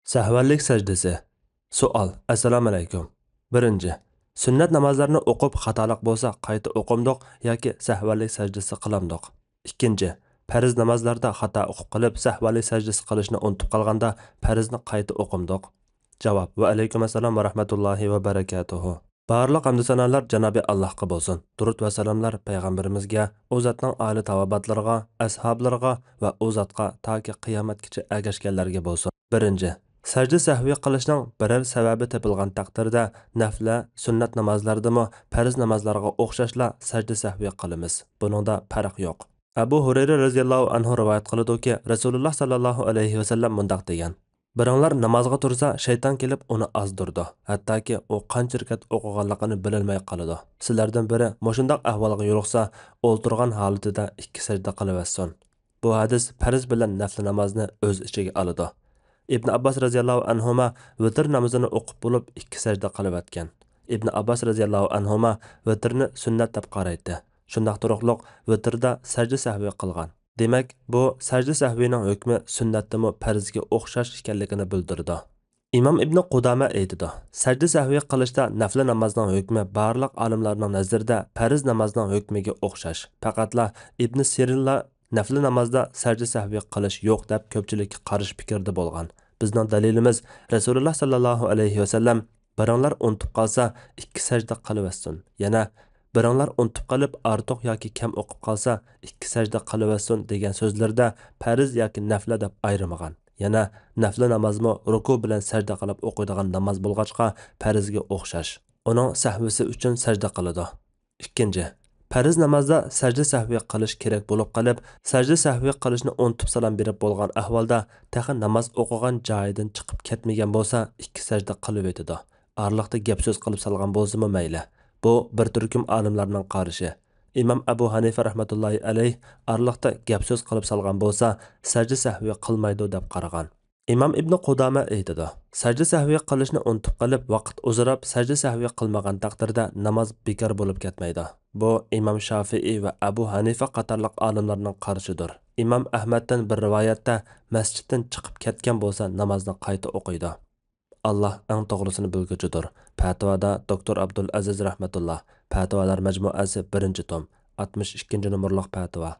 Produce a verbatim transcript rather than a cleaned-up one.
سەھۋەنلىك سەجدىسى. سوئال. ئەسسالامۇئەلەيكۇم. بىرىنچى، سۈننەت نامازلارنى ئوقۇپ خاتالىق بولسا قايتا ئوقۇمدۇق ياكى سەھۋەنلىك سەجدىسى قىلامدۇق؟ ئىككىنچى، پەرز نامازلاردا خاتا ئوقۇپ قېلىپ سەھۋەنلىك سەجدىسى قىلىشنى ئۇنتۇپ قالغاندا پەرزنى قايتا ئوقۇمدۇق؟ جاۋاب. ۋەئەلەيكۇم ئەسسالام ۋە رەھمەتۇللاھى ۋە بەرەكاتۇھۇ. بارلىق ھەمدۇ سانالار جانابى ئاللاھقا بولسۇن. دۇرۇت ۋە سالاملار پەيغەمبىرىمىزگە، ئۇ زاتنىڭ ئائىلە تاۋابىئاتلىرىغا، ئەسھابلىرىغا ۋە ئۇ زاتقا تاكى قىيامەتكىچە ئەگەشكەنلەرگە بولسۇن. بىرىنچى، سەجدە سەھۋى قىلىشنىڭ بىرەر سەۋەبى تېپىلغان تەقدىردە، نەفلە، سۈننەت نامازلاردىمۇ پەرز نامازلارغا ئوخشاشلا سەجدە سەھۋى قىلىمىز. بۇنىڭدا پەرق يوق. ئەبۇ ھۇرەيرە رەزىياللاھۇ ئەنھۇ رىۋايەت قىلىدۇكى، رەسۇلۇللا ساللاللاھۇ ئەلەيھى ۋەسەللەم مۇنداق دېگەن: بىراڭلار نامازغا تۇرسا، شەيتان كېلىپ ئۇنى ئازدۇرىدۇ، ھەتتاكى ئۇ قانچە رەكەت ئوقۇغانلىقىنى بىلەلمەي قالىدۇ. سىلەردىن بىرى مۇشۇنداق ئەھۋالغا يولۇقسا، ئولتۇرغان ھالىتىدە ئىككى سەجدە قىلىۋەتسۇن. بۇ ھەدىس پەرز بىلەن نەفلى نامازنى ئۆز ئىچىگە ئالىدۇ. ئىبن ئابباس رەزىياللاھۇ ئەنھۇما ۋىتىر نامىزىنى ئوقۇپ بولۇپ ئىككى سەجدە قىلىۋەتكەن. ئىبن ئابباس رەزىياللاھۇ ئەنھۇما ۋىتىرنى سۈننەت دەپ قارايتتى. شۇنداق تۇرۇقلۇق ۋىتىردا سەجدە سەھۋى قىلغان. دېمەك، بۇ سەجدە سەھۋىنىڭ ھۆكمى سۈننەتتىمۇ پەرزگە ئوخشاش ئىكەنلىكىنى بىلدۈرىدۇ. ئىمام ئىبنى قۇدامە ئېيتىدۇ، سەجدە سەھۋى قىلىشتا نەفلە نامازنىڭ ھۆكمى بارلىق ئالىملارنىڭ نەزىرىدە پەرز نامازنىڭ ھۆكمىگە ئوخشاش. پەقەتلا ئىبنى سىرىنلا نەفلە نامازدا سەجدە سەھۋى قىلىش يوق دەپ كۆپچىلىككە قارشى پىكىردە بولغان. بىزنىڭ دەلىلىمىز، رەسۇلۇللا ساللاللاھۇ ئەلەيھى ۋەسەللەم، بىراڭلار ئۇنتۇپ قالسا، ئىككى سەجدە قىلىۋەتسۇن. يەنە، بىراڭلار ئۇنتۇپ قېلىپ ئارتۇق ياكى كەم ئوقۇپ قالسا، ئىككى سەجدە قىلىۋەتسۇن دېگەن سۆزلىرىدە پەرز ياكى نەفلە دەپ ئايرىمىغان. يەنە، نەفلە نامازمۇ رۇكۇ بىلەن سەجدە قىلىپ ئوقۇيدىغان ناماز بولغاچقا، پەرزگە ئوخشاش. ئۇنىڭ سەھۋىسى ئۈچۈن سەجدە قىلىدۇ. ئىككىنچى، پەرز نامازدا سەجدە سەھۋى قىلىش كېرەك بولۇپ قېلىپ، سەجدە سەھۋى قىلىشنى ئۇنتۇپ سالام بېرىپ بولغان ئەھۋالدا، تېخى ناماز ئوقۇغان جايىدىن چىقىپ كەتمىگەن بولسا، ئىككى سەجدە قىلىۋېتىدۇ. ئارىلىقتا گەپ سۆز قىلىپ سالغان بولسىمۇ مەيلى. بۇ بىر تۈركۈم ئالىملارنىڭ قارىشى. ئىمام ئەبۇ ھەنىفە رەھمەتۇللاھى ئەلەيھ ئارىلىقتا گەپ سۆز قىلىپ سالغان بولسا، سەجدە سەھۋى قىلمايدۇ دەپ قارىغان. ئىمام ئىبنى قۇدامە ئېيتىدۇ، سەجدە سەھۋى قىلىشنى ئۇنتۇپ قېلىپ، ۋاقىت ئۇزىراپ، سەجدە سەھۋى قىلمىغان تەقدىردە ناماز بىكار بولۇپ كەتمەيدۇ. بۇ ئىمام شافىئىي ۋە ئەبۇ ھەنىفە قاتارلىق ئالىملارنىڭ قارىشىدۇر. ئىمام ئەھمەدتىن بىر رىۋايەتتە، مەسچىتتىن چىقىپ كەتكەن بولسا، نامازنى قايتا ئوقۇيدۇ. ئاللا ئەڭ توغرىسىنى بىلگۈچىدۇر. پەتىۋادا دوكتور ئابدۇل ئەزىز رەھمەتۇللا، پەتىۋالار مەجمۇئەسى، بىرىنچى توم، ئاتمىش ئىككىنچى نومۇرلۇق پەتىۋا.